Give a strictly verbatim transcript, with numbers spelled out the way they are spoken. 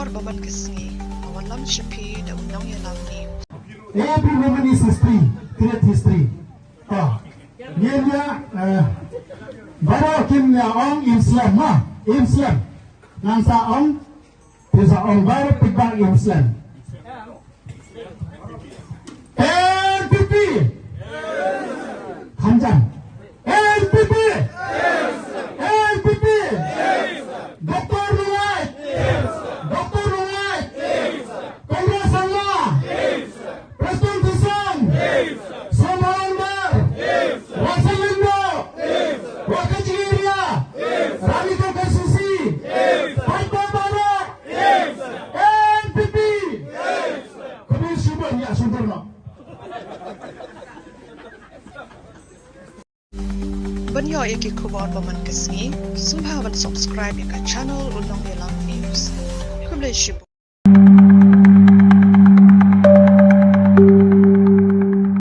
Ba man ka sngi, a wallam sha phi da u nongïalam news. Every moment is history, create history. To. Ngin ïa, eh, baroh kin ïa ong im slem, ma, im slem. Ngan sa ong, phi sa ong baroh phi ba im slem. N P P. Hanjam. N P P. N P P. Doctor Lunglait. Doctor Lunglait. Conrad Sangma. Prestone Tynsong. Sohma Lamdar. Russell Lyngdoh. Wa Kaching Area. Ranikhet Constituency. Paidbah baroh. N P P. Khublei shibun, ïa sngewbha noh. Ban ïoh ïa ki khubor ba man ka sngi, sngewbha ban subscribe ïa ka channel U Nongïalam News. Khublei shibun.